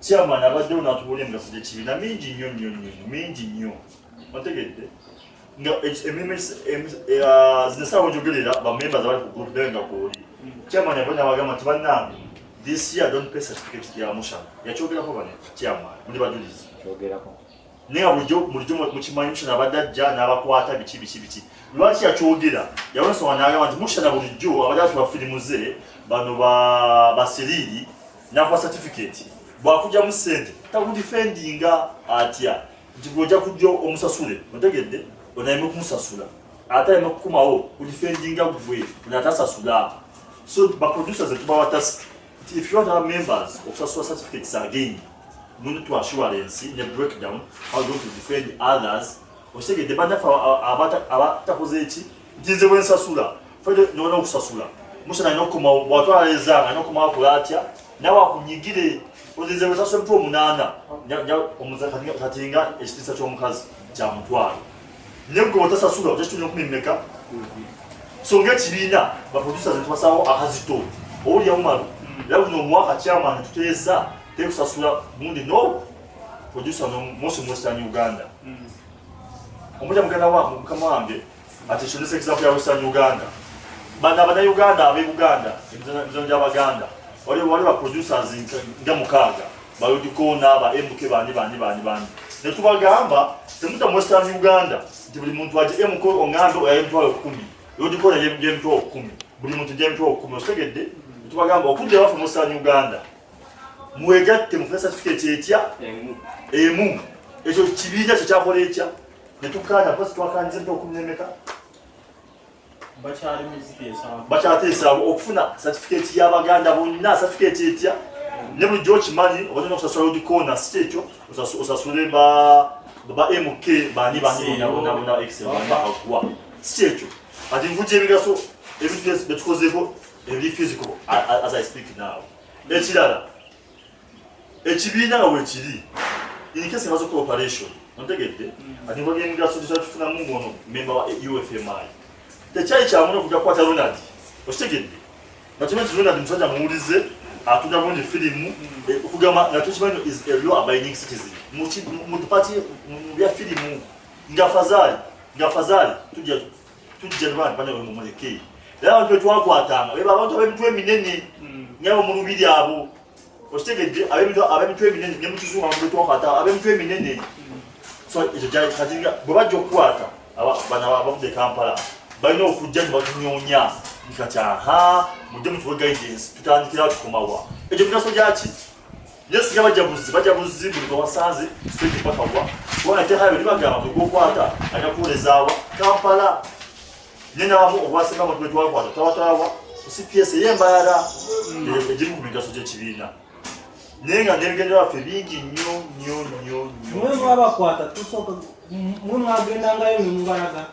Chairman abaddewo n'atubuulira emigaso gy'ekibiina mingi nnyo nnyo nnyo nnyo mingi nnyo. Ontegedde? Nga emirimu zino essaawa wenjogerera ba members abali ku group nawe nga kwoli. Chairman yabadde n'abagamba nti bannange this year don't pay certificate ya Mushana. Yakyogerako bane chairman muli bajulizi. Kyogerako. Naye nga bulijjo bulijjo mukimanyi Mushana abadde ajja n'abakwata biki biki biki. Lwaki yakyogera? Yawona ensonga n'agamba nti Mushana bulijjo abadde atuwa firimu ze bano ba basiriiri nakuwa certificate bwakugyamu sente takudifendinga atya nti gwe ojja kujja omusasule otegedde onaleme kumusasula ate aleme kukumawo kudifendinga gwe onatasasula. So ba producers tubawa task nti if you want our members okusasula certificates again mune to assurance ne breakdown how going to defend others okitegedde bannaffe abatakoze eki nti nze bwensasula ffe nona okusasula musa nalina okukomawo bwatwala ezanga alina okukomawo akola atya nawe akunyigire ozinze bwensasula emitwe omunaana kati nga ekitiisa ky'omukazi kya mutwalo naye gwe bwotasasula ojja kitundu enkumi mmeka? So ng'ekibiina ba producers netubasawo akazito owulira umaru era guno omwaka chairman tuteesa tekusasula gundi no producer no most mu Western Uganda. Omuja muganda wa mukama wange ati ekyo ndese example ya Western Uganda. Bano abannayuganda ab'e Buganda emizannyo gy'Abaganda wali wali ba producers nga mukaaga ba Lodikona ba MK bani bani bani bani ne tubagamba temuta mu Western Uganda nti buli muntu aje MK ongambe oyaye emitwalo kumi Lodikona y'emitwalo kumi buli muntu gy'emitwalo kumi okitegedde ne tubagamba okudda ewaffe mu Western Uganda mwegatte mufune certificate etya emu ekyo kibiina kyo kyakola etya ne tukkaanya mpozi twakanyiza emitwalo kumi n'emeka bakyateesa okufuna certificate y'Abaganda bonna certificate etya ne bulijjo okimanyi oba olina okusasula lodikona si kyekyo osasule ba ba MK bani bani bonna bonna bonna Excel bani bakagwa si kyekyo kati nkuja emigaso ebintu byetukozeeko ebiri physical as I speak now. Ekirala ekibiina nga wekiri in case emaze okukola operation ontegedde ati nkola emigaso gyetatufunamu ngono member wa UFMI tekyali kyangu nokujja kukwata Ronald okitegedde nga tumanyi nti Ronald musajja muwulize atunda bulungi firimu okugamba nga tukimanyi is a law abiding citizen mu party mu bya firimu nga fazali nga fazali tujja tujja ne bana mumuleke era abantu betwakwatanga beba abantu ab'emitwe eminene nga mu lubiri abo okitegedde ab'emitwe eminene ne mu kizungu abantu betwakwata ab'emitwe eminene. So ekyo kyali kati nga bwe bajja okukwata bano abavudde e Kampala balina okujja ne batunyonya nti kati aha mujje mutuwe guidance tutandikira tukomawa ekyo migaso gyaki naye singa bajja buzzi bajja buzzi buli gwewasanze straight paka wa kubanga etteeka lyo libagamba buli gwokwata alina kuwolezaawa Kampala naye nabamu obwasinga abantu betwakwata twabatwalawa ku CPS ey'Embarara egimu ku migaso gy'ekibiina naye nga n'ebigendera baffe bingi nnyo nnyo nnyo nnyo. Mwe mwabakwata tusooka mwe mwagendangayo ne mubalaga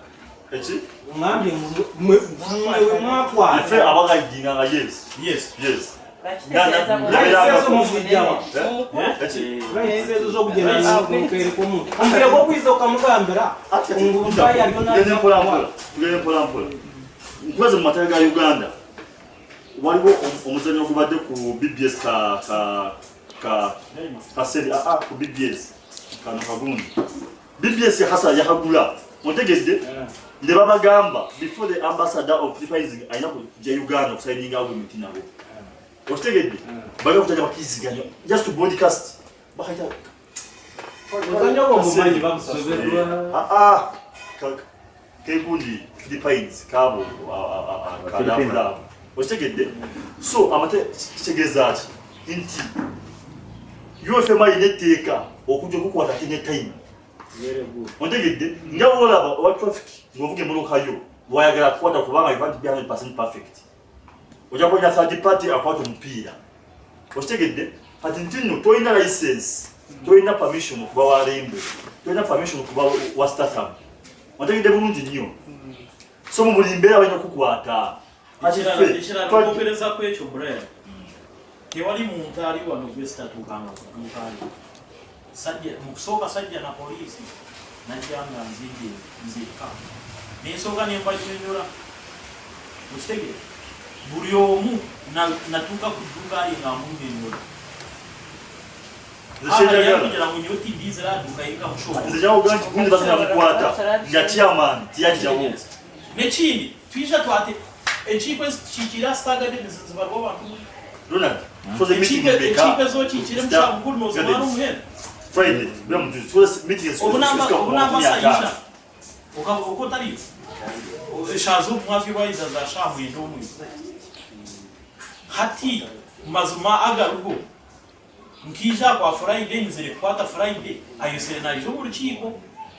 eki ngambye mwe mwe mwakwata ife abagayidinga nga yes yes yes Nkubaze mu mateeka ga Uganda waliwo omuzannyo ogubadde ku BBS ka ka ka kaseri aa ah, ku BBS kano kagundi BBS yakasa yakagula ontegedde ne babagamba before the ambassador of Philippines alina kujja Uganda okusayininga agreement nabo okitegedde balina okutanja bakiriziganya just to broadcast bakayita Omuzannyo gwo mumanyi bamusasula. Ah, ah. Kegundi Philippines kabo kalabulabu okitegedde so amate kitegeeza ki nti UFMI erina etteeka okujja okukwata ate ne time ontegedde nga bwolaba owa traffic ng'ovuga emmotoka yo wayagala kukwata kubanga you can't be 100% perfect ojja kuba third party akwata omupiira okitegedde kati nti nno tolina license tolina permission okuba wa Rainbow tolina permission okuba wa Startup otegedde bulungi nnyo so mu buli mbeera balina okukwata. Ekirala okwongereza ku ekyo Brian, tewali muntu ali wano gwe sitatuukanga ku dduuka lye. Sajja mu kusooka sajja na poliisi najja nga nzije nzekka ne nsooka ne mbannyonnyola okitegeera buli omu natuuka ku dduuka lye nga munnyonnyola. Nze kyenjagala. Kugira ngu nyowe tindiizire aha duuka ye nkamushoboorora. Nze kyenjagala nti gundi bazinamukwata nga chairman tiyajjawo. N'ekindi twija twate enkiiko ezi tukiikiire aha Star Gardens nizibarwa abantu mwena. Ronald, tukoze meeting Enkiiko meka? enkiiko ezi okiikiire Star omushaaha mukuru noozimara Gardens. omuhendo. Friday, bera mujuzi. Tukoze meeting Obu ezisika namba ku obu namba makumi saisha ataano. okaba okwo otariyo eshaaha z'omumwazyo waija za shaaha mwenda omwe. Hati mazima agariho Nkaija aha kwa Furaide nyizire kukwata Furaide, ayosire naija omu rukiiko,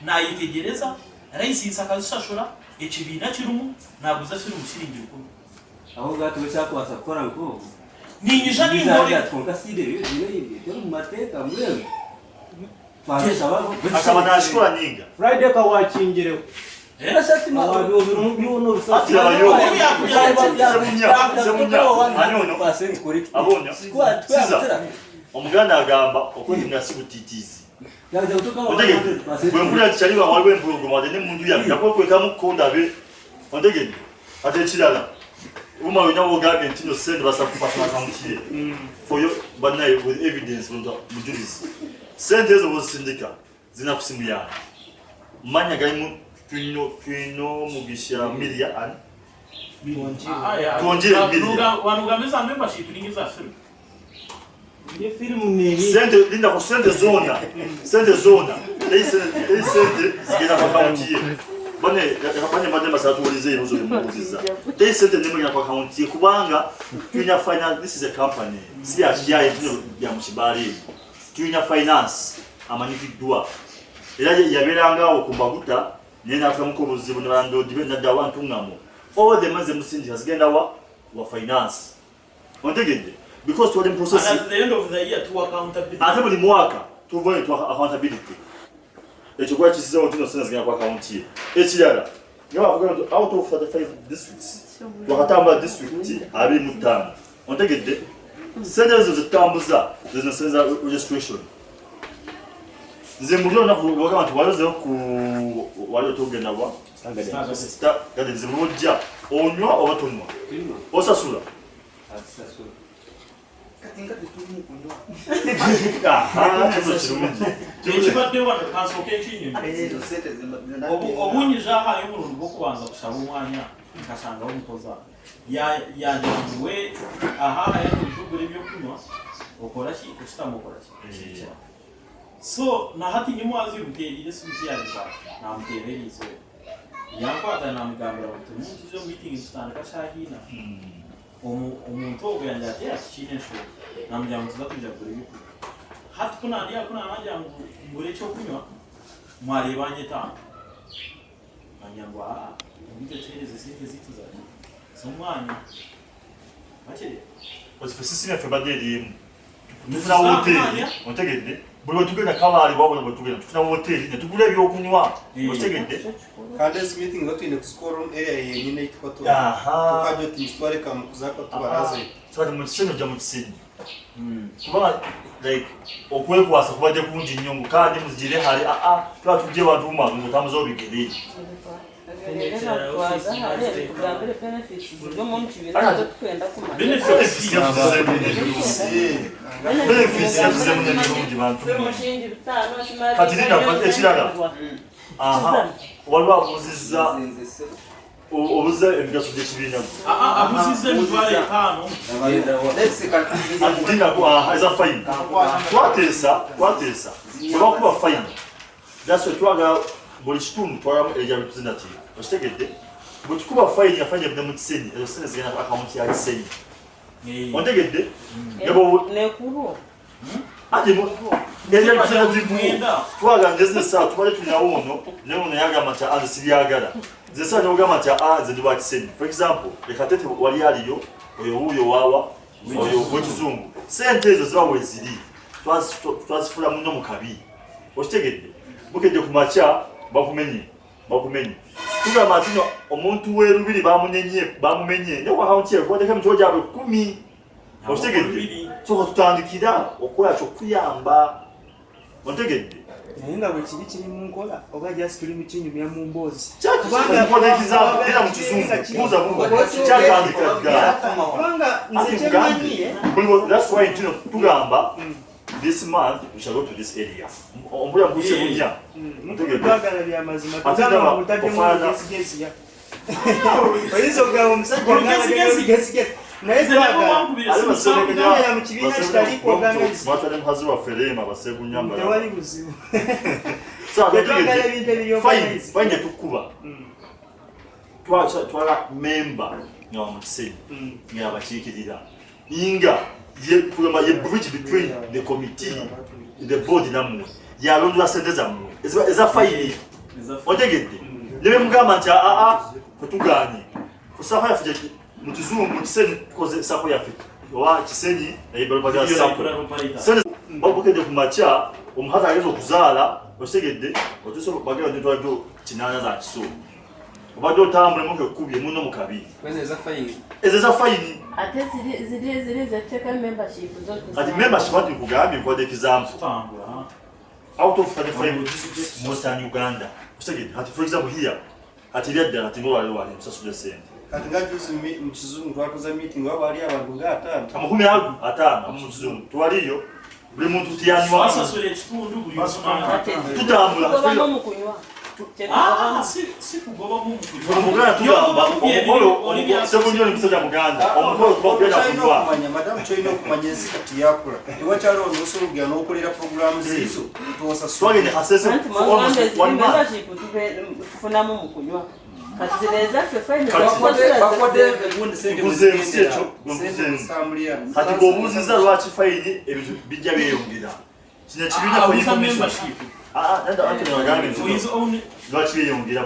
naayetegyereza, layisinsi akazishashura, ekibiina kirimu, naaguza firimu shiringi rukumi. Aho gato ekyakubaasa kukora nk'obu. Niinyija ninkore. Kwonka seed eyo eri omu mateeka mbwenu. Akaba naakikora ninga. Friday ka wakingireho. Ati labayo Sebunya Sebunya ani ono abonya Siza omuganda agamba okwepimira si butiitiizi ontegedde bwe mpulira nti kyali waliwo empologoma wadde ne munju yange nakwekwekamu ko ndabe ontegedde kati ekirala uma yonna wogambye nti no sente basasula ye for your banaye with evidence mujulizi sente ezo bozisindika Zina kusimu yange manya galimu twino twino mugisha miria ani twongere miria Wano za membership ninga eza film. Sente linda ku sente zona sente zona teri sente zigenda ku akawunti ye bane bane mbadde mbasaba tuwulize ebibuzo byemubuuzizza teri sente nemu egenda ku akawunti ye kubanga tulina finance this is a company si bya kiyaye bino bya mu kibaala ebyo Tulina finance amanyikiddwa era yabeeranga awo ku Mbaguta naye n'afunamuko obuzibu ne balandoodi be nadda wa Ntungamo. All the money zemusindika zigenda wa wa finance. Ontegedde? Because tubadde mu process. And at the end of the year tuwa accountability. Ate buli mwaka tuvayo tuwa accountability. Ekyo kuba kisizewo nti no sente zigenda ku account ye. Ekirala nga bakugamba nti out of 35 districts twakatambula district 25. Ontegedde? Sente ezo zetutambuza zezino sente za registration. Nze mbuli olunaku lwogamba nti wali ozeyo ku wali otogenda wa Star Gardens lwojja onywa oba tonywa osasula Kati nga tetuli mu kunywa. Aha, kino kirungi. Ekibadde wano kansooke nkinyonyi. Ezo sente zimba- Obu nyija aha y'omurundi gw'okubanza kushaba omwanya nkashangaho omukozi aha. Yangira ngu we aha haya noija ogura ebyokunywa okora ki oshutama okora ki okiikira. So na hati nyimwazi muteeriire esimu tiyagikwata namuteerera eriizooba. Yankwata namugambira ngu turimu nituza omu meeting nitutandika shaaha ina. Omuntu ogwo yangira ati aa tikiine nshonga. Namugira ngu nituza kwija kugura ebyokunywa. Hati ku nandi aha ku narangira ngu ngure ekyokunywa mwareeba anyeta aha. Manya ngu aa obwire tuheereze sente zaitu za ki? Z'omwanya. Wakireeba? Coz ffe system yaffe ebadde eri emu. Tufuna woteeri otegedde buli wetugenda kabaale wabona bwetugenda tufuna woteeri netugula ebyokunywa okitegedde. Kandi ezi meeting zo twine kuzikora omu area yenyine ei tukuba turi. Aha. Tukagya oti nitutwareka mukuza tubarazeyo. So kati mu kisenyi ojja mu kisenyi kubanga like okwekwasa kubadde kungi nnyo ngu kaadi muzigire hale aa tuba tujje ewantu mumangu otambuza obigere. Benefits yatuzemu n'ebirungi bantu kati linda ekirala aha waliwo abuuzizza obuza emigaso gy'ekibiina Abuuzizza emitwalo etaano lindako aha eza fayini twateesa twateesa bwebakuba fayini that's why twagala buli kitundu twagalamu area representative okitegedde bwetukuba fayini nga fayini evudde mu kisenyi ezo sente zigenda ku akawunti ya kisenyi ontegedde ati area representative twagala nze zino essaawa tubadde tulinawo ono naye ono yagamba nti nze sibyagala nze essaawa nogamba nti aa nze ndi wa kisenyi for example leka tete wali aliyo oyo wuuyo waawa oyo wekizungu sente ezo ziba weziri twazifula muno mu kabi okitegedde bukedde ku makya bakumenye bakumenye tugamba nti no omuntu w'erubiri bamunenye bamumenye ne ku akawunti ye kubaddeko emitwalo gyabwe kumi okitegedde soka tutandikira okukola kyokuyamba ontegedde naye nga bwe kibi kiri mu nkola oba just tuli mu kinyumya mu mboozi kyakigenda mu kizungu buuza buuza kyatandika dda kubanga nze kyemmanyi that's why ntino tugamba mm. This month we shall go to this area. Ombuya mukuse bunya. Mukulu twagala bya mazima. Ate Tugamba ndaba mutaddemu ofaanana- olugezigezi. Oyinza okugamba omusajja Olugezigezi. olugezigezi. Naye Nze nabo twagala. wankubira Ate essimu basebunya- Tubeera mu kibiina kitali organized. Mwatwale mukazi waffe Rema basebunya mbala. Tewali buzibu. So, Twagala ebintu ebiri fine, organized. fine tukuba. Twala member nga wa mu Kisenyi nga abakiikirira nga ye kugamba ye bridge between the committee, the board nammwe, yalondola sente zammwe eza fayini. Otegedde? Ne bemugamba nti aa, tetuganye ku SACCO yaffe mu kizungu mu Kisenyi tukoze SACCO yaffe oba Kisenyi ebalopagala SACCO. Sente babukedde ku makya, omukazi ageza okuzaala, okitegedde, otuuse bagenda nitwaljo 8 za kiso, obadde otambula emotoka ekubye muno mu kabi. Kwezi eza fayini. Ezo eza fayini. Ate ziri zeteeka membership zo. Kati membership ati nkugambye, nkuwadde example. Tutambula. Out of 35 Western Uganda, okitegedde, kati for example here, kati ebyaddala kati ngaolwaliro wali musasudde sente. Kati nga juzi mu kizungu twakoze meeting, waba wali abantu nga 50. 50 mu kizungu twaliyo, buli muntu tiyanywa. Twasasula ekitundu buli omu. Tutambula. Tugobamu mu kunywa. Ah, si kugobamu mu kunywa. Omuganda tugamba omukolo Sebunya oli musajja muganda, omukolo tuba kugenda Kyolina kunywa. okumanya, madamu, kyolina okumanya, ensi kati yakula, tewakyaliwo nosobola okugenda n'okolera puroguramu ziizo tosasula. Twagenda Kasese Anti for almost mwagambe ziri one month. membership tufunamu mu kunywa. Kati zino ezaffe fine. Kati- Bakodde egundi sente. Nkuzeemu, si ekyo, Sente nkuzeemu. muzitambulira. Kati ng'obuuzizza lwaki fayini ebintu bijja byeyongera, kino ekibiina Ah, for abuuza information. membership. Ah, ah, nanda Anthony wagambye nti Oyinza lwaki byeyongera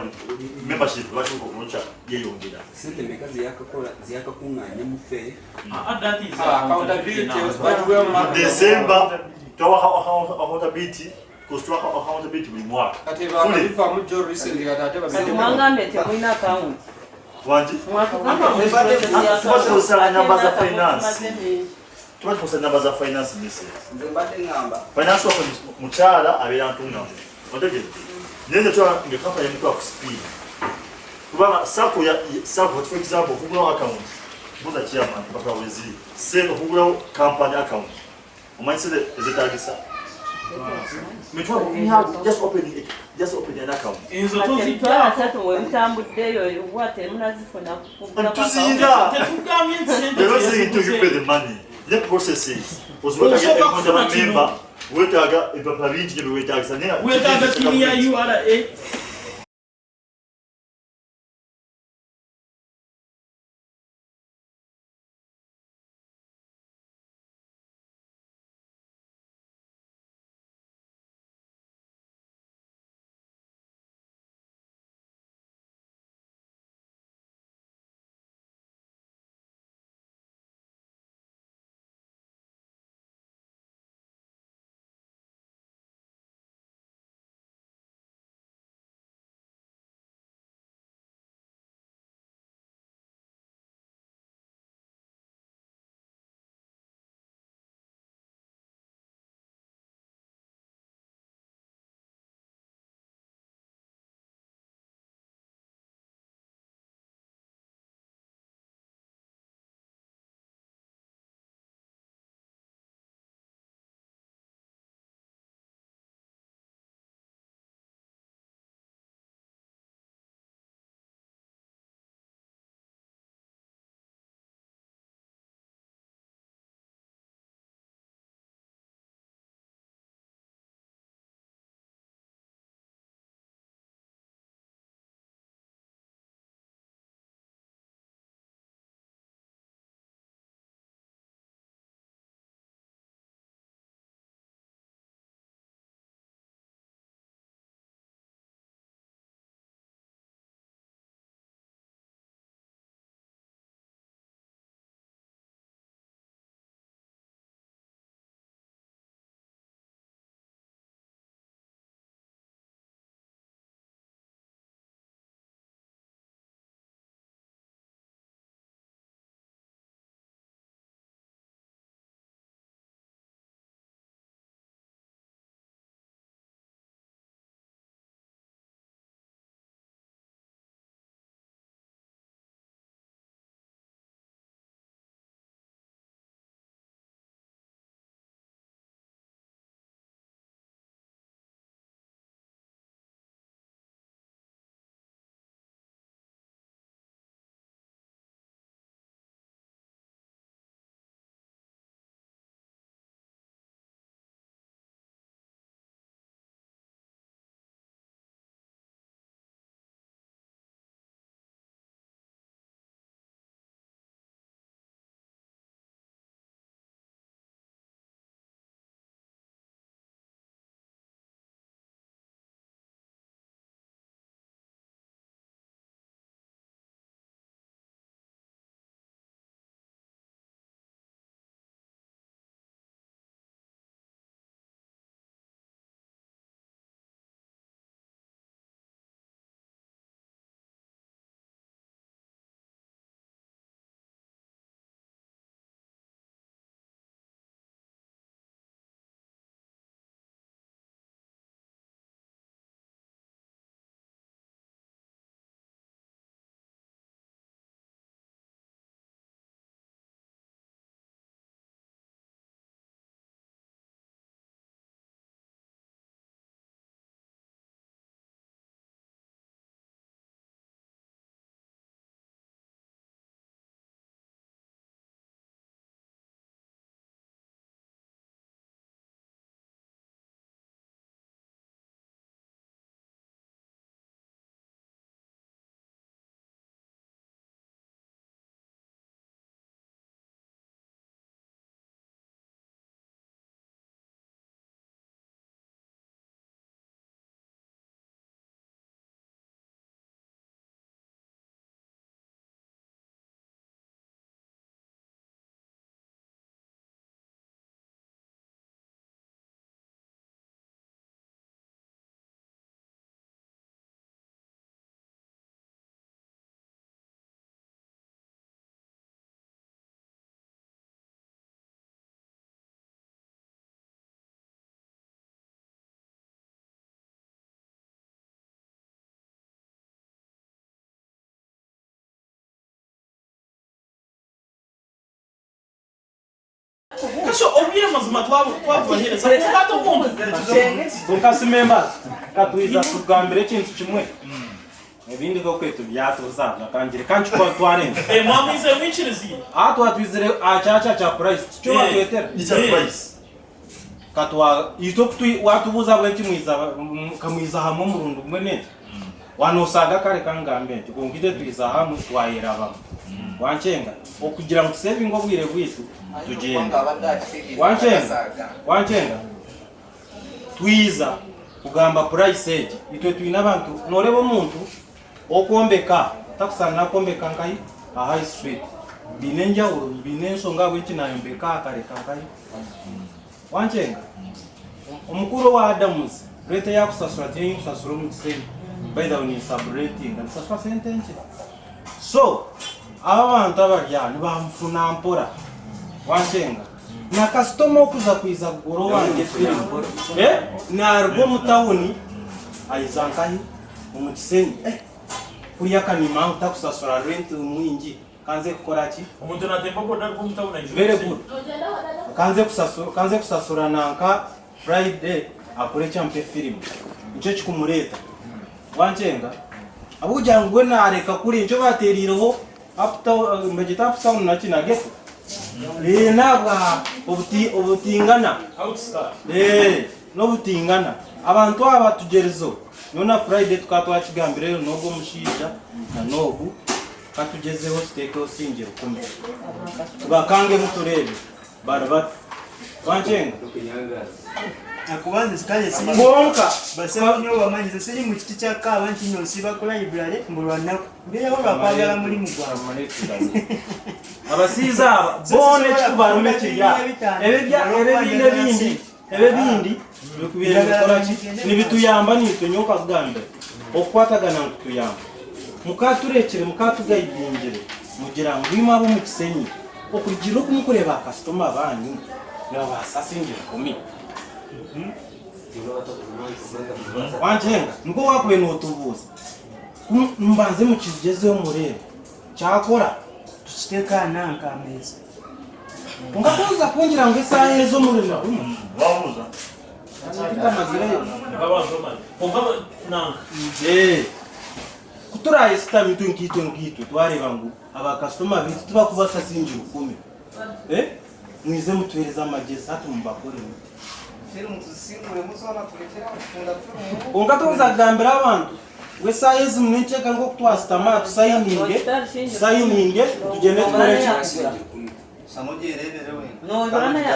membership, lwaki olukya byeyongera. Sente meka ziyakakola ziyakakuŋŋaanya mu ffe? Ah, that is Ah, accountability bagiweemu Mu mark. December twawa accountability, because twawa accountability buli mwaka. Kati bakabivaamu jo recently, kati ate Kati babiremu. mwangambye temulina account. Wangi? Mwatugamba muli process ya Tuba tukozesa namba za Ate emyaka finance. mutumaze mingi. Tuba tukozesa namba za finance mrs. Nze mbadde ŋŋamba Finance waffe mukyala abeera ntungamu, otegedde, naye nze twala nga kampani emutwala ku speed, kubanga SACCO ya SACCO, for example, okugulawo account, buza chairman mpaka weziri sente okugulawo company account, omanyi sente ezetagisa mitwalo just open an account. Ezo Kati emitwalo tozijjaako. 30 we mutambuddeyo oba temunazifuna kugula Tuziina. Tetugambye nti sente They're not saying until you pay the money. The processes. Oswetaaga Osooka kufuna kino. member, wetaaga ebipapula bingi gye biwetaagisa naye Weetaaga pini ya URA. Kasho obwire mazima twabubahereza kwonka omuntu. Kwonka si members katwiza tugambire ekintu kimwe ebindi nk'oku byatuza nakangire kankitware nti. Eh mwamwize mwikiriziine. Aha twatwizire aha kyakya kya price tikyo batwetera. Nikya price. Katwa itwe kutu watubuuza ahabw'enki mwiza kamwiza hamwe omurundi gumwe n'enki wanosaaga kare kangambe nti kwonka itwe twiza hamwe twayera bamwe wankyenga okugira ngu tusevinge obwire bwitu tugyende wankyenga wankyenga twiza kugamba price egi itwe twine abantu noreeba omuntu Okwombeka takusana nakwombeka nkahi aha high street biine enjawulo biine enshonga ahabw'enki nayombeka aha akareka nkahi wankyenga omukuru owa Adams rent eyakusasura tiyo eyinkusasura omu kisenyi by the way ni subrentinga nisasura sente nkye so aba abantu abari aha nibamufuna mpora wankyenga na kasitoma okuza kwiza kugura owangye firimu naruga omu tawuni ayiza nkahi Omu kisenyi eh kuriya kanima ngu takusasura rent mwingi kanze kukora ki? Omuntu natemba boda aruga omu town aija omu Very kisenyi. good kanze kusasura kanze kusasura nanka Friday akore ki ampe film nikyo ekikumureta wankyenga ahabw'okugira ngu gwe nareka kuri nikyo bateriireho up town nibagyeta up town naki na ghetto eh nabwa obuti obutingana Outskirt. eh N'obutingana. Abantu aba tugyerizeho. Nyowe na Friday tukaba twakigambireyo n'ogu omushaija na n'ogu, ka tugyezeho tuteekeho siringi rukumi. Tubakangemu tureebe bari bata. Wankyenga? Ahakuba nze kare siri Kwonka basebo nyowe bamanyi nze siri mu kiti kya kaaba nti no nsiiba ku library mbu lwa nnaku. Mbeereho lwa kwagala mulimu gwange. Abasaiza aba boona ekikubaruma ekiri aha, ebyo ebindi Ebi ebindi bikubaire nibikora ki? Nibituyamba naitwe nyowe nkakugambira okukwatagana nikutuyamba. Mukaturekire mukatugayidingire mugira ngu imwe ab'omu Kisenyi okurugiirira oku mukureeba ba kasitoma baanyu nibabaasa siringi rukumi. Wankyenga nikwo waakubaire nootubuuza ku mubanze mukigyezeho mureebe kyakora. Tukiteeke aha nanka aha meeza. Kwonka ku oza kungira ngu esaaha ezo omurimo gumwe. Wabuuza. Tutamazireyo. Nkabanza omanye. Kwonka nanka. Eh. Ku turayesitama itwe nkaitwe nkaitwe twareeba ngu abakasitoma baitu tibakubasa siringi rukumi. Eh? Mwize mutuheereze amagyezi hati mubakore muti. Firimu tuzisinguremu zoona turekyere aho kutunda firimu. Kwonka tokuza kugambira abantu ngu esaaha ezi munenkyeka nk'oku twasitama aha tusayininge, tusayininge tugyende tukore ki?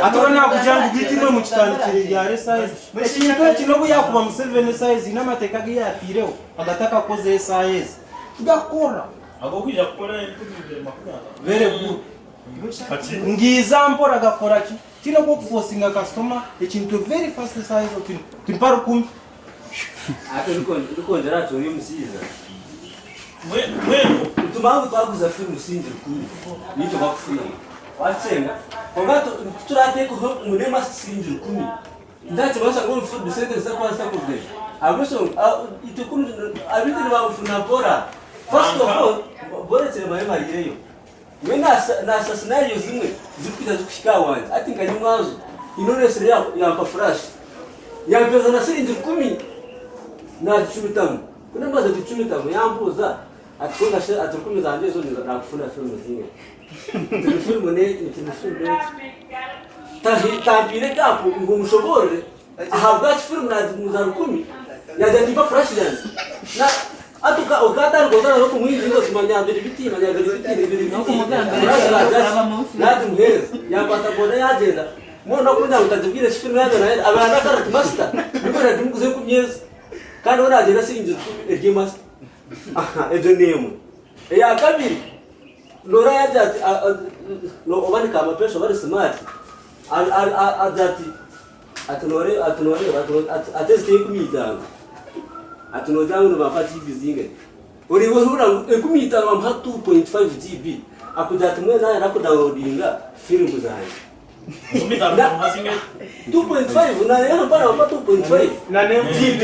Hati we nakugira ngu beitu imwe mukitandikire ryari esaaha ezi? Ekintu eki n'obu yaakuba Museveni esaaha ezi haine amateeka agu yaataireho agatakakozeho esaaha ezi. Tigakukora. Ag'okwija kukora 2030. Very good. Ngiiza mpora gakora ki? Tihaine ogw'okufosinga kasitoma ekintu very fast esaaha ezo oti mpa rukumi. Ate ndikwongyera aha ky'ori omushaija. Mbwenu. Nitumanya ngu twaguza firimu siringi rukumi naitwe bakusinga. Wakyenga? Kwonka kuturateekeho ngu n'emasi siringi rukumi ntakibasa ngu omu firimu sente zitakuba zitakurugayo. Ahabw'enshonga itwe kunu abaitu nibabufuna mpora. First of all borekire babe bariireyo. Nyowe naasa scenario zimwe zirikwija zikuhika aha wangye hati nka nyimwazo haine oresire yampa flash yampereza na siringi rukumi nagicumitamu ku namazire kugicumitamu yambuuza ati kwonka shi ati rukumi zangye ezo nakufuna firimu zingahi nti ni firimu n'egi nti ni firimu n'egi tampaire gap ngu mushoboorore Ahabwaki firimu naagiguza rukumi yaagira ati mpa furashi yangye. Hati okaatandika otandika n'okumwinginga oti manya biri biti manya biri biti biri biti furashi naagira ki naagimuheereza yaakwata boda yaagyenda mbwenu n'okugira ngu tagibwire eki firimu yaaba naayenda abaire naakara ati masita nibwo naagimuguza enkumi ezi kandi we naagyenda siringi rukumi eri emasita egyo n'emwe. Eya kabiri Laura yaagira ati oba ni kamapesha oba ni simaati agira ati Ati noreeba, ati noreeba, ati ati ati ezi t'enkumi itaano. Ati noogira ngu nibampa GB zingahi? Oreeba ohurira ngu enkumi itaano bamuha 2.5 GB. Akugira ati mbwenu naayenda kudownloadinga firimu zangye. Enkumi itaano nibamuha zingahi? 2.5 nareeba mpaka nibamuha 2.5 GB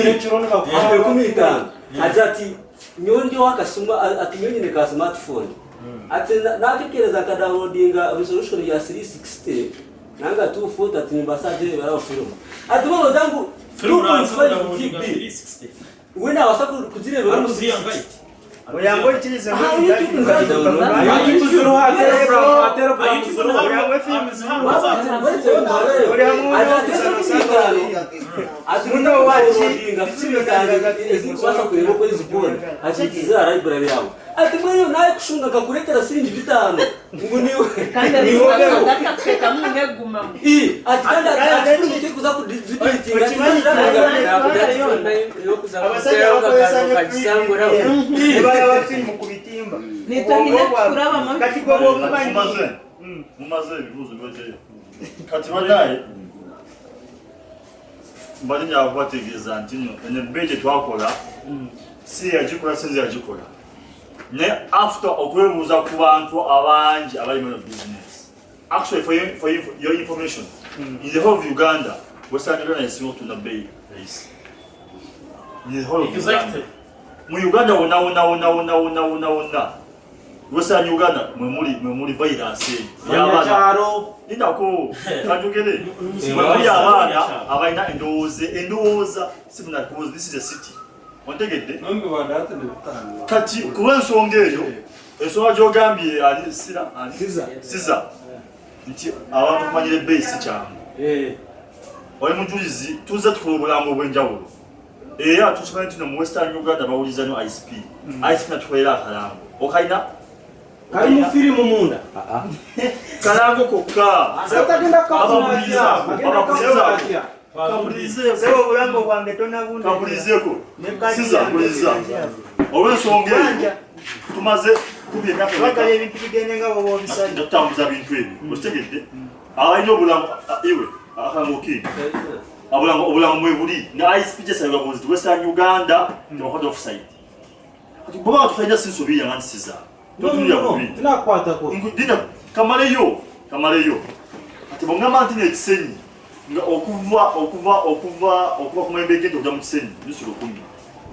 enkumi itaano. Agira ati nyowe ndi ow'akasimu ati nyowe nyine ka smartphone. Ati naatekeereza nkadownloadinga resolution ya 360. Nanga 240 ati nimbaasa kugireebera aho firimu. Ati mbwenu noogira ngu Firimu nabaasa 2.5 kudownloadinga GB 360. we naabaasa kugireebera omu Arikuziha 360. nkahi? Oya ngu oikirize ngu Aha ebintu YouTube nizo YouTube ziriho aha Telegram, aha Telegram YouTube ziriho. Oya ngu efilimu ezirikubaasa kureeba okwezi kwona akiikize aha library yawe ati mbwenu nakushunga nkakureetera siringi 5 ngu niwe Kandi niwe obeho akakuteekamu negumamu. Ati kandi ati firimu terikuza kudibitinga Abasajja bakozesa nnyo free nebalaba firimu ku bitimba. Nitwe kurabamu. Kati gwe bw'omumanyi Mumaze. Mumaze ebibuuzo bibajeyo. Kati banaye mbadde njagala kubategeeza nti nno eno ebbeeyi gye twakola si yagikola si nze yagikola naye after okwebuuza ku bantu abangi abali mu business actually for your, for your, your information in the whole of Uganda Western Uganda esinga okutunda bbeeyi rahisi in the whole of Uganda Exactly. mu Uganda wonna wonna wonna wonna wonna wonna wonna Western Uganda mwe muli mwe muli virus eyo y'abaana Banyakyaro. lindako kanjogere mwe muli abaana abalina endowooza endowooza sifuna kubuuza this is a city ontegedde kati ku lw'ensonga eyo ensonga gy'ogambye ani sira ani siza nti abantu okumanyira ebbeeyi si kyangu oli mujulizi tuzze tukola obulango obw'enjawulo era tukimanyi nti no mu Western Uganda bawuliza nnyo ICP ICP natukolera akalango okalina Kali mu firimu munda. kalango kokka Atagenda kukafuna atya? Agenda kukafuna atya? Sebo obulambo bwange tonabunda. Kambulizeeko siza mbuliza olw'ensonga eyo tumaze kubya emyaka Twagala ebintu bigende nga bw'oba obisabye. tutambuza bintu ebyo okitegedde abalina obulango iwe akalango kiini obulango obulango mwebuli nga ICP gyesabibwa bunzi Western Uganda tebakwata offside kati bw'oba nga tukalina si nsobi yange nti siza totunulira bubi Tinakukwatako. Linda kamaleyo kamaleyo kati bw'ongamba nti n'ekisenyi nga okuva okuva okuva okuva ku mulembe gento okujja mu kisenyi nusu lukumi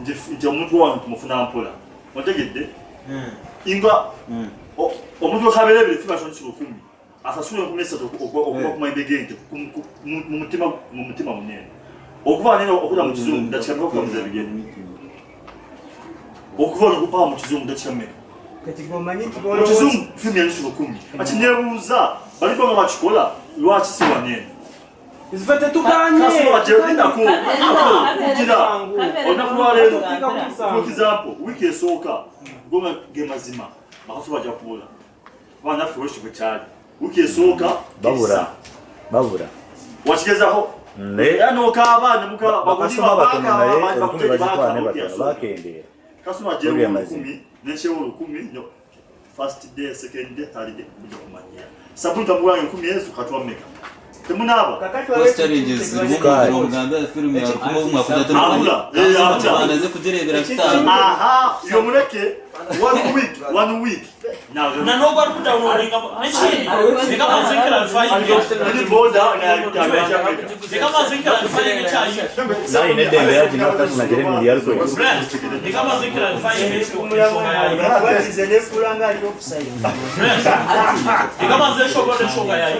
nti nti omuntu wange tumufuna mpola ontegedde nga omuntu wekaberebere fiba nusu lukumi asasula 3000 okuva ku mulembe gento mu mutima mu mutima munene okuva nene okuda mu kizungu dakika mmeka okutambuza ebigere okuva nokupawa mu kizungu dakika mmeka Kati gwe omanyi nti mu bw'olowooza kizungu firimu ya nusu lukumi ati nebuuza baliko nga bakikola lwaki si wanene Ife tetuganye. Kasoma gyendako kugira olunaku lwaleero for example wiiki esooka gonga ge mazima bakasoma bajja kubula kuba naffe wekyo bwe kyali wiiki esooka Babura. Babura. wakigezaho Naye era n'okaaba ne mukaba bakasoma batono naye olukumi bagitwala ne batono bakendeera. kasoma Olya gyewo mazima. olukumi nekyewo olukumi no first day second day third day mujja kumanyira sabuni tamugulanga enkumi ezo katuwa mmeka temunaaba Post challenges zirimu kugira omugambi firimu ya rukumi obu mwakuja Abula, eh, abula. tubanaze kugirebera 5. Aha, iyo mureke one week, one week. Na nobwo ari kudownloadinga reka manze clarifying. Ndi boda Reka manze clarifying ekyayi. Naye n'eddembe yagina kasoma gere mu lyarukwe. Reka manze clarifying ensonga yayo. Batize nefuula nga ali offside. Reka manze eshobora ensonga yayo.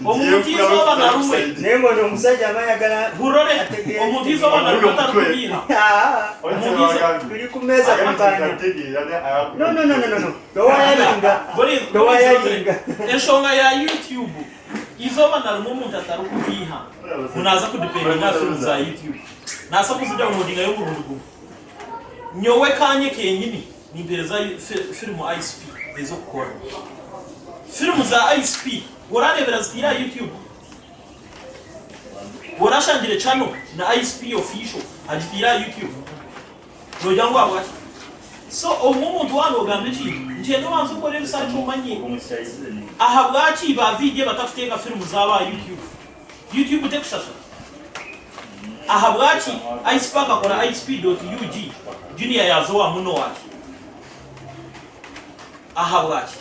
Omuntu izooba naruwe. Naye ngono omusajja aba ayagala Burore omuntu izooba naruwe atarikubiha. Tuli ku mmeeza kumpanya. No no no no no no. Towayalinga. Towayalinga. Ensonga ya YouTube izooba narimwe omuntu atarikubiha munaza kudipendinga firimu za YouTube nasa kuzidownloadinga y'omurundi gumwe nyowe kanye kenyini nimpereza firimu ICP ez'okukora firimu za ICP orarebera zitiira aha YouTube orashangire channel na ICP official agitiira aha YouTube nogira ngu abwaki so omwe omuntu waana ogamba ekintu nkyenda obanza okore research omanye ahabwaki ba video batakuteeka firimu zaaba aha YouTube YouTube tekushashura ahabwaki ICP akakora icp.ug junior yaza owa muno waki ahabwaki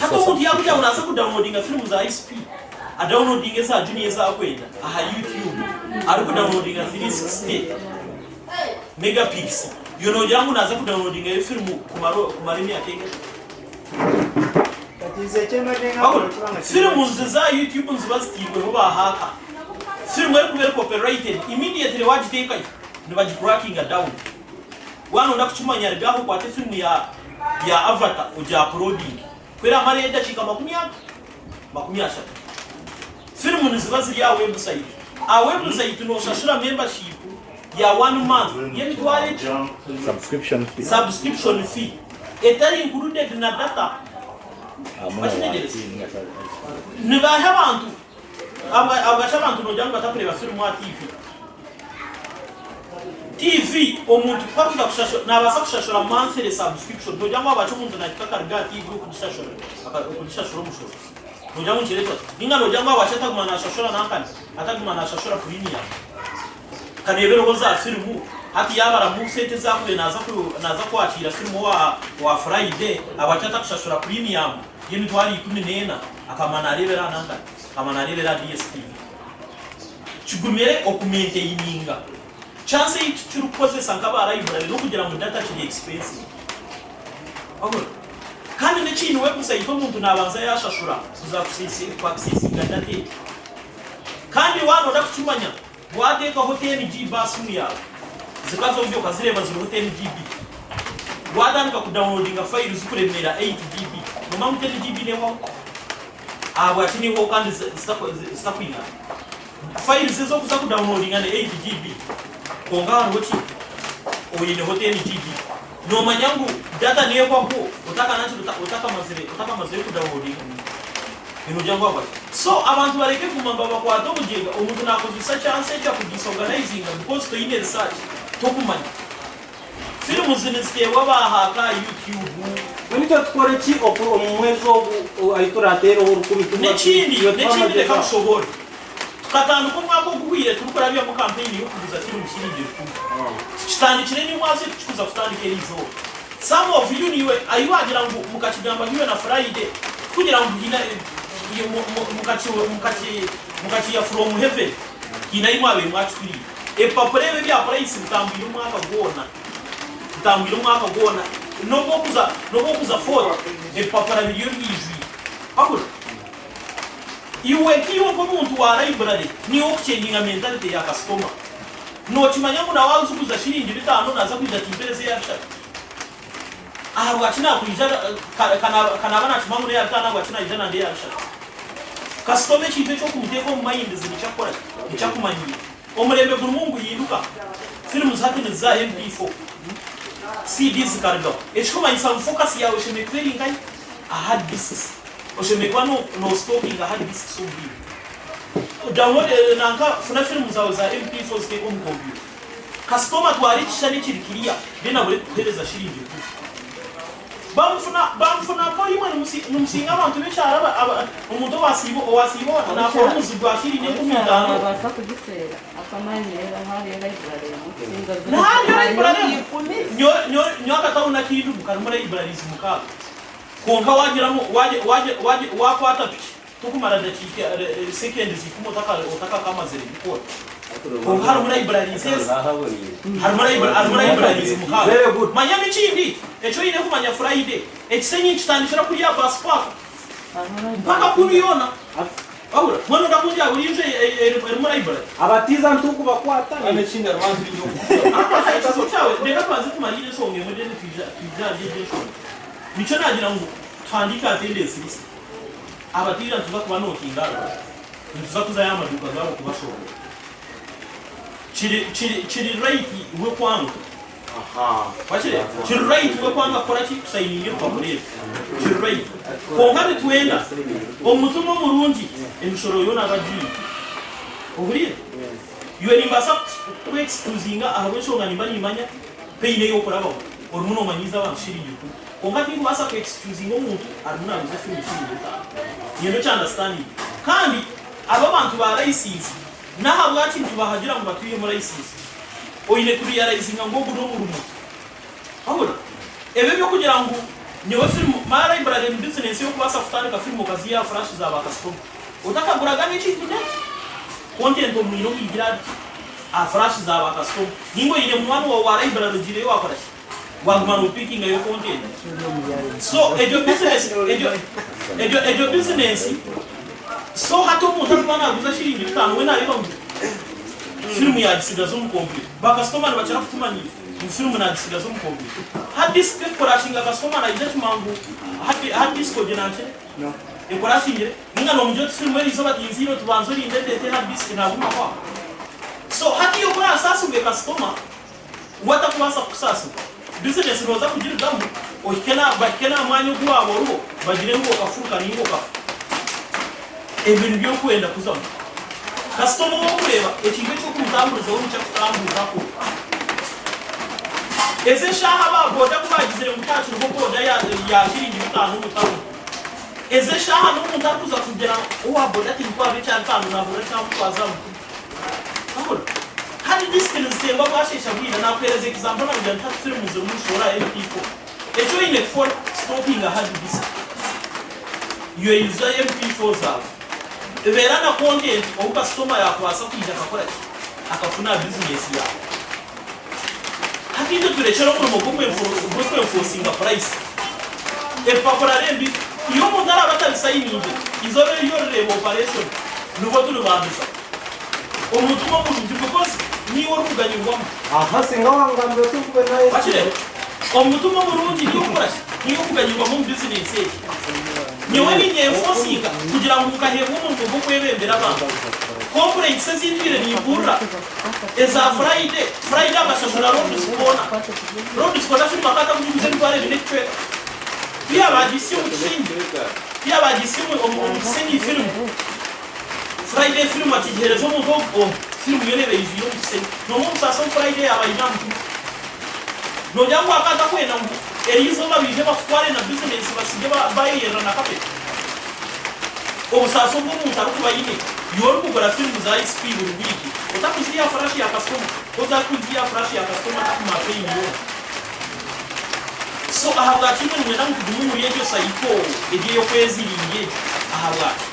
hati omuntu yakugira ngu naaza kudownloadinga firimu za ICP adownloadinga eza junior ezakwenda aha YouTube arikudownloadinga 360 megapixel yo nogira ngu naaza kudownloadinga eyo firimu kumara kumara emyaka engahi? Firimu ziza aha YouTube niziba zitairweho ba hacker. Firimu erikuba eri copyrighted immediately wagiteekayo nibagicrackinga down. Waaba noyenda kukimanya ruga aho okwate firimu ya ya Avatar ogi uploadinge. Ku eramarayo edakiika makumi aga? 30. Firimu niziba ziri aha website. Aha website noshashura membership ya one month y'emitwaro egi? Subscription fee. Subscription fee etari included na data. Wakitegyereza? Nibahi abantu ahabwaki abantu nogira ngu batakureeba firimu aha TV? TV omuntu ku arikuza kushashura nabaasa kushashura monthly subscription nogira ngu ahabwaki omuntu nahika akaruga aha TV okugishashura okugishashura omushoro nogira ngu nikireetwa ki? Ninga nogira ngu ahabwaki ataguma nashashura nankani ataguma nashashura premium Kaneebereho za firimu hati yaabaramu sente ezi arikubaire naaza kwakiira firimu owa Friday ahabwaki atakushashura premium y'emitwaro 14 akaguma naareebera aha nankani akaguma naareebera aha DSTV. Kigumire okumaintaininga. Chance ei turikukozesa nk'aba library n'okugira ngu data kiri expensive. Wahurira? Kandi n'ekindi website omuntu naabanza yaashashura kuza kuaccessinga data egyo. Kandi waaba nooyenda kukimanya, waateekaho 10 GB aha simu yaawe, zikaza oryo okazireeba ziriho 10 GB. Waatandika kudownloadinga fayiro zikuremeera 8 GB, noomanya ngu 10 GB neehwaho? Ahabwaki neehwaho kandi zitakwingana? Fayiro ezi orikuza kudownloadinga ni 8 GB, kwonka hariho ki? Oineho 10 GB. Noomanya ngu data neehwaho otakamazire kudownloadinga? Ninogira ngu ahabwaki? So abantu bareke kuguma nibabakwata obugyega, omuntu nakozesa chance egyo akudisorganizinga because toine research, tokumanya. Firimu zinu niziteebwa ba haaka aha YouTube. Mbwenu itwe tukore ki omu mwezi ogu ahu turateereho orukumi tuba N'ekindi, itwe tuba n'ekindi amagezi reka ago? kushoboore. Tukatandika omwaka oguhweire turikurabyamu kampeyini y'okuguza firimu shiringi 1000. Tukitandikire nyomwazyo tikikuza kutandika eriizooba. Some of you niiwe ahi wagira ngu mukakigamba iwe na Friday tikugira ngu hiine mukakiiha from heaven hiine ahi mwabaire mwakituriire. Ebipapura ebi ebya price bitambwire omwaka gwona bitambwire omwaka gwona nobu okuza nobu okuza Fort ebipapura biriyo byijwire. Wahurira? Iwe nk'iwe nk'omuntu wa library niiwe okuchenjinga mentality ya kasitoma. Nokimanya ngu nawe aziguza shiringi bitaano naza kwija atimpereze eya bishatu? Ahabwaki nakwija ka naba nakimanya ngu neya bitaano ahabwaki naija nanda eya bishatu? Kasitoma ekintu eki okumuteeka omu mind ze nikyo akukoraki? Nikyo akumanyiire. Omurembe gurimu niguhinduka. Films hati niziza aha MP4, CD zikarugaho. Ekikumanyisa ngu focus yaawe eshemereire kuba eri nkahi? Aha hard disks. Oshemereire kuba no stockinga hard disks obwire. Download nanka funa filimu zaawe za MP4 oziteeke omu kompyuta. Kasitoma atware ekishushani ekiri clear then abure kukuhereza shiringi rukumi. Bamufuna bamufuna mpora imwe nimusinga abantu b'ekyaro aba aba omuntu owasiiba owasiiba nakora omuzi gwa shiringi enkumi Abekyaro itaano. baabaasa kugiseera akamani hariyo library emwe kusinga Nihariyo library hariyo emwe. ikumi. Nyowe nyowe nyowe akatawuni akindimu karimu libraries mukaaga. Kwonka wagira ngu wakwata piki tokumara dakiika seconds ikumi otakakamazire kukora. Kwonka harimu libraries ezi harimu harimu libraries mukaaga. Manya n'ekindi eki oine kumanya Friday ekisenyi nikitandikira kuriya aha bus park mpaka kunu yoona. Wahurira? Mbwenu noyenda kungira buri nju erimu library? Abatiiza nitukubakwata. Ekizibu kyawe reka tubanze tumariire enshonga emwe then twije ahari egi enshonga. Nikyo naagira ngu tuhandiike attendance list. Abataija nituza kubanotinga aha rubaju. Nituza kuzayo aha maduuka gaabo kubashoboorora. Kiri kiri kiri right we kwanga. Wakireeba? Kiri right we kwanga kukora ki? Kusayininga ebipapura ebyo. Kiri right. Kwonka nitwenda omu mutima omurungi emishoro yoona bagiihe. Ohuriire? Iwe nimbaasa kuku excusinga ahabw'enshonga nimba nimanya pain ei okurabamu. Orimu noomanyiiza abantu shiringi rukumi. Kwonka tinkubaasa ku excusinga omuntu arimu naaguza shiringi shiringi bitaano. Niinyenda oki understandinge. Kandi abo abantu ba layisinsi n'ahabwaki nitubahagira ngu batwihemu layisinsi? Oine ku realizinga ngu ogu n'omurimo. Wahurira? Ebi eby'okugira ngu nyowe firimu, my library ni bizinensi ey'okubaasa kutandika firimu okaziiha aha flash za baakasitoma. Otakaguraga n'ekintu n'eki. Content omwine omuigire ahari ki? Aha flash za baakasitoma. Nainga oine munywani waawe wa library ogiireyo waakora ki? Waguma nopikingayo content. So egyo business egyo egyo egyo business so hati omuntu arikuba naguza shiringi bitano we nareeba ngu firimu yagisigaza omu computer. Ba kasitoma nibakira kutumanyira ngu firimu nagisigaza omu computer. Hard disk ekukurashinga kasitoma naija akima ngu hard hard disk oginankire ekurashingire ninga nomugira oti firimu eriizooba tinziire oti banza orinde ndeete hard disk naguma aho. So hati iwe ku orasaasibwe kasitoma We atakubaasa kukusaasibwa. Bizinesi nooza kugirugamu ohike na bahike n'aha mwanya ogu waaba oriho bagire ngu okafuruka nainga okafa. Ebyo nibyo orikwenda kuzamu. Kasitoma ou orikureeba ekintu eki orikumutamburizaho nikyo akutamburiraho. Ezi eshaaha aba boda ku baagizire ngu tihaakiriho boda ya ya shiringi bitaano omu tawuni. Ezi eshaaha n'omuntu arikuza kugira owa boda ati ntwarira ekya bitaano naahurira kyamutwaza aha mutima. Wabura hard disk nizitengwa bwasheesha bwira nakuhereza example nakugira nti hati firimu zirimu nishora MP4 eki oyine kukora stopinga hard disk yoyuza MP4 zaawe beera na content ou kasitoma yakubaasa kwija akakora ki akafuna aha business yaawe hati itwe turekyere omurimo gw'okwenfosinga price ebipapura rembi iyo omuntu araba atabisayininge izooba eri orireeba operation nibwo turibandiza. Omutima omurungi because niiwe orikuganyirwamu. Aha singa wangambira oti nkube naye. Wakireeba? Omutima omurungi niiwe orikukora ki? Niiwe orikuganyirwamu omu bizinesi egi. Nyowe niinye enforcinga kugira ngu nkaheebwa omurimo gw'okwebembera abantu. Complaints ezi ntwire nimpurira eza Friday, Friday akashashura Roads Corner. Roads Corner firima akaba atarikugiguza emitwaro ebiri n'ekicweka. Ku yaaba agiitsya omu Kisenyi, ku yaaba agiitsya omu Kisenyi firimu, Friday firimu akigihereza omuntu ogu omu firimu yoona eba eijwire omu kisenge. Nooba omusaasi omu Friday yaaba aine aha mutima. Noogira ngu akaba atakwenda ngu eryo izooba baije bakutware na bizinesi basige bayeyerera na kapeti? Obusaasi obu omuntu arikuba aine, iwe orikugura firimu za ICP buri wiiki, otakuzire aha furashi ya kasitoma, ku otakuzire aha furashi ya kasitoma takumara pain yoona. So ahabwaki imwe nimwenda ngu tugume omuri egyo sayiko egyo ey'okweziringa egyo? Ahabwaki?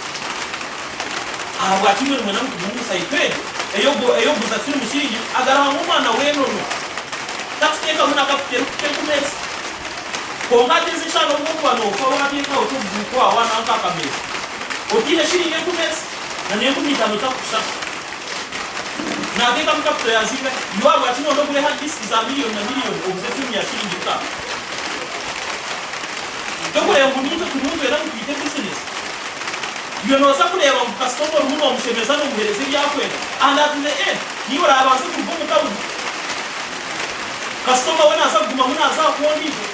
Ahabwaki imwe nimwenda ngu tugume omu sayiko egyo ey'okuguza firimu shiringi agarahamu omwana w'enono takuteekamu na kapito erikuhika enkumu ezi? Kwonka hati ezi eshaaha n'obu okuba noofa waateeka oti obuguuka waawa nanka aha kameeza otaine shiringi enkumu ezi na n'enkumi itaano takukushasha. Naateekamu kapito ya zingahi? Iwe ahabwaki noonda ogure hard disk za miriyoni na miriyoni oguze firimu ya shiringi bitaano? Tokureeba ngu naitwe turimu nitwenda ngu twite bizinesi? Iwe nooza kureeba ngu kasitoma orimu noomushemeza noomuheereza ebi arikwenda and at the end niiwe oraabanze kuruga omu tawuni. Kasitoma we naaza kugumamu naaza aha kw'ondiijo.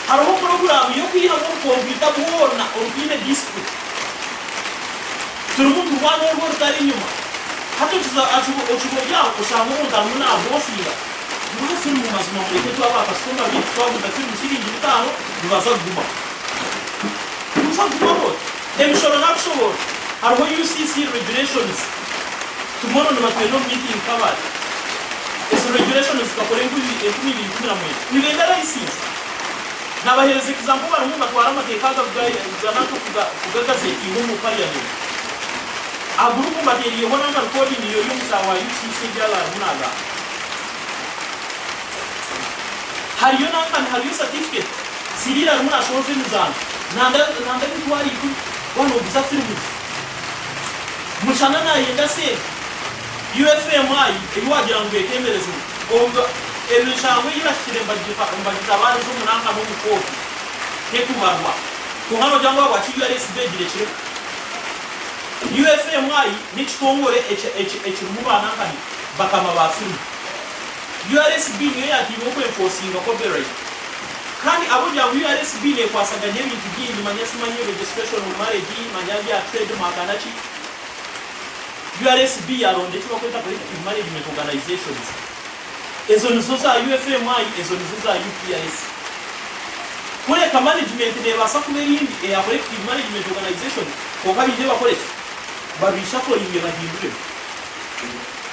Hariho puroguraamu y'okwihamu obukompyuta bwona obutaine disiki. Turimu niturwana orwo orutaro enyima. Hati okiza okiba ori aho oshanga omuntu arimu naabosinga ngu hati firimu mazima mureke itwe aba kasitoma baitu twaguza firimu shiringi bitaano nibaza kugumaho. Noza kugumaho ota? Emishoro nakushoboorora. Hariho UCC regulations. Tomorrow nibatwenda omu meeting Kabale. Ezo regulations zikakora 2019. Nibenda license. Nabahereza example barimu nibatwara amateeka aga kuga nanka kugagazetinga omu parliament. Aha group mbateriireho nanka recording yori omushaaha wa UCC egi arimu nagamba. Hariyo nanka hariyo certificate Cyril arimu nashohoza emizaano nanda nanda 10,000 waaba noguza films. Mushana nayenda sente. UFMI ei wagira ngu ekemerezibwe omu emishango ei bahikire nibagitabaariza omu nanka n'omu kooti tekubarwa. Kwonka nogira ngu ahabwaki URSB egirekireho? UFMI n'ekitongore ekirimu ba nankani bakama ba firimu. URSB niyo yateirwe okwenfosinga copyright. Kandi ahabw'okugira ngu URSB nekwasaganya ebintu bingi manya simanyi registration of marriage, manya bya trademark naki, URSB yaaronda eki barikweta Collective Management Organizations. Ezo nizo za UFMI, ezo nizo za UPRS. Kureka management neebaasa kuba eri mbi eya Collective Management Organization kwonka baije bakore ki? Babishaforinge bahinduremu.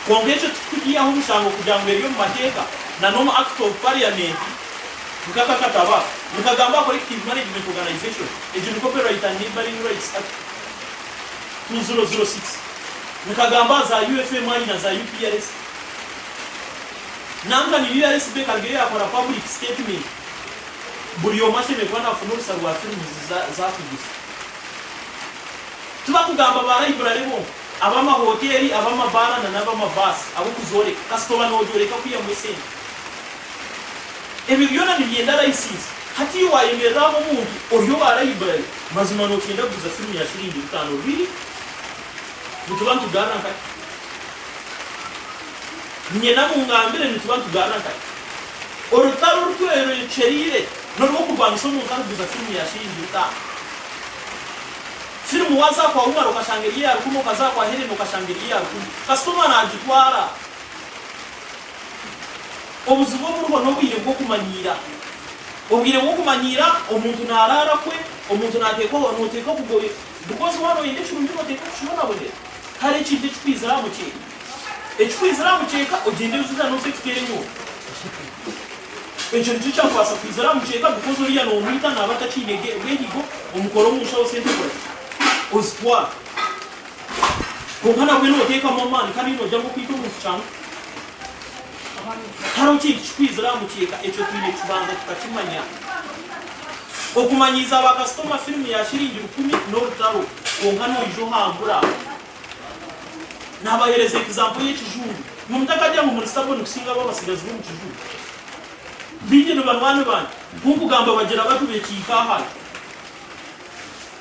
Kwonka ekyo tikikugiihaho omushango kugira ngu eri omu mateeka na n'omu Act of Parliament nk'aka akatabo aka nikagamba aha Collective Management Organization. Egyo ni Copyright and Neighbouring Rights Act. 2006 nikagamba aha za UFMI na za UPRS. Nanka niyo URSB ekarugayo yakora public statement buri omwe ashemereire kuba nafuna orusa rwa films zakuguza. Tibakugamba ba library bonka, ab'amahoteri, ab'amabaara na n'ab'amabaasi ab'okuzoreka. Kasita oba nogyoreka kwihamu esente. Ebyo byona nibyenda license. Hati iwe wayemerera aho omuntu ori owa library mazima nokyenda kuguza film ya shiringi bitaano really? Nituba nitugarra nkahi? Nyena mungambire nituba nitugarra nkahi? Orutaro oru tweyorekyereire n'orw'okurwanisa omuntu arikuguza firimu ya shiringi bitaano. Firimu waaza kwa Umar okashanga eri eya rukumi, okaza kwa Hellen okashanga eri eya rukumi, kasitoma naagitwara. Obuzibu oburiho n'obwire bw'okumanyiira. Obwire bw'okumanyiira, omuntu naaraara kwe, omuntu naateekwa, nooteekwa kugoya, because waaba noyenda ekirungi nooteekwa kukibonabonera. Hariho ekintu ekikwizira aha mukyeka. Ekikwizira aha mukyeka ogyende ojuza noza ekiteera enyonta. Ekyo nikyo kyakubaasa kwizira aha mukyeka because oriya nomwita naba atakiine bwehigo omukore omu nshaho sente okoraki? Ozitwara. Kwonka nabwe noteekamu amaani kandi nogira ngu okwita omuntu kyangu. Hariho ekintu kikwizira aha mukyeka ekyo twine kubanza tukakimanya. Okumanyiiza ba kasitoma firimu ya shiringi rukumi n'orutaro kwonka noija ohangura. Nabahereza example y'ekijungu. Imwe mutakagira ngu muri stubborn kusinga abo abasigazi b'omu kijungu. Baingi ni banywani bangye. Ku nkugamba bagira bati bekiika aha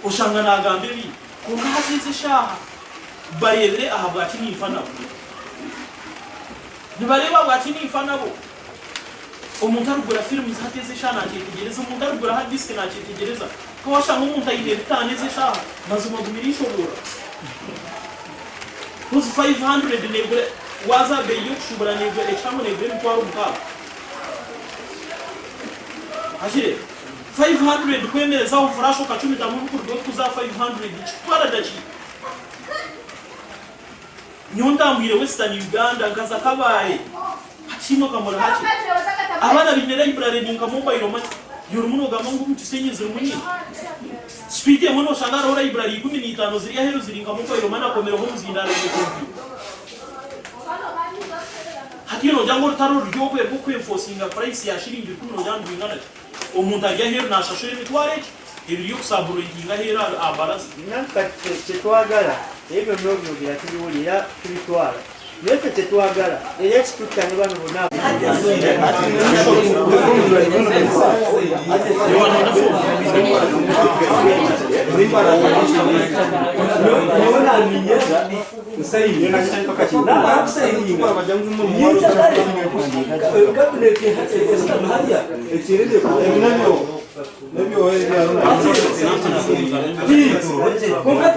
oshanga nagamba ebindi. Kwonka hati ezi eshaaha bareebire ahabwaki ninfa nabo. Nibareeba ahabwaki ninfa nabo. Omuntu arikugura films hati ezi eshaaha nakyetegyereza, omuntu arikugura hard disk nakyetegyereza. Ka washanga omuntu aine bitaano ezi eshaaha, mazima gumire eishoboorora. Coz 500 negura, waaza aha beeyi y'okushubura negura, ekihango negura emitwaro mukaaga. Hakire 500 kwemerezaho flash okacumitamu ebikurugaho bikuza aha 500 kikutwara dakiika. Nyowe ntambwire Western Uganda nkaza Kabale hati haine akamuri hakye. Abaana baine library eri nka mobile money. Yorimu nogamba ngu omu Kisenyi zirimu nyingi. Street emwe noshanga hariho library 15 ziri aheru ziri nka mobile money akomireho omuzindaaro aine computer. Hati nogira ngu orutaro ruri okwe rw'oku enforcinga price ya shiringi rukumi nogira ngu nirwingana ki? Omuntu ari aheeru nashashura emitwaro egi ebiri y'okusaburoitinga aheeru aha baraza. Nanka kyetwagala ebyo byona obyogera tubiwulira era tubitwala naye ffe kyetwagala era ekitutta ne bano bona. Nyowe naminyeza nsayininga namara kusayininga nyenkyakare kabineti esitami hariya ekyerererwe. Kwonka